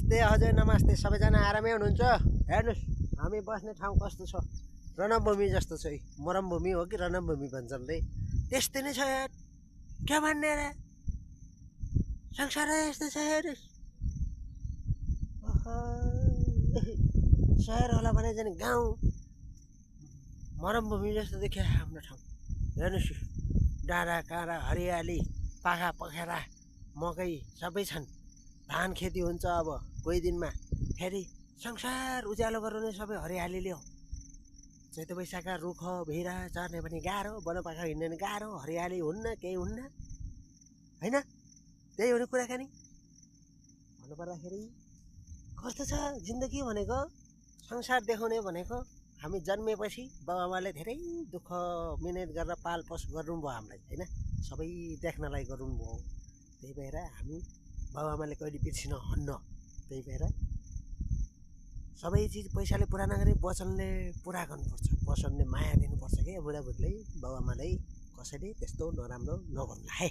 नमस्ते हजुर नमस्ते सबैजना आरामै हुनुहुन्छ हेर्नुहोस् हामी बस्ने ठाउँ कस्तो छ रणभूमि जस्तो छ मरमभूमि हो कि रणभूमि भन्छन् रे त्यस्तै नै छ यार के भन्ने रे संसारै यस्तो छ हेर्नुहोस् सहर होला भने चाहिँ गाउँ मरमभूमि जस्तो देखियो हाम्रो ठाउँ हेर्नुहोस् डाँडा काँडा हरियाली पाखा पखेरा मकै सबै छन् धान खेती हुन्छ अब कोही दिनमा फेरि संसार उज्यालो गराउने सबै हरियालीले हो चैत वैशाखका रुख भिरा चर्ने पनि गाह्रो वनपाखा हिँड्ने पनि गाह्रो हरियाली हुन्न केही हुन्न होइन त्यही हो नि कुराकानी भन्नुपर्दाखेरि कस्तो छ जिन्दगी भनेको संसार देखाउने भनेको हामी जन्मेपछि बाबुआमाले धेरै दुःख मिहिनेत गरेर पालपोस गर्नुभयो हामीलाई होइन सबै देख्नलाई गर्नुभयो त्यही भएर हामी बाबुआमाले कहिले बिर्सिन हन्न त्यही भएर सबै चिज पैसाले पुरा नगरी वचनले पुरा गर्नुपर्छ वचनले माया दिनुपर्छ क्या बुढाबुढीलाई बाबुआमालाई कसैले त्यस्तो नराम्रो नगर्नु है।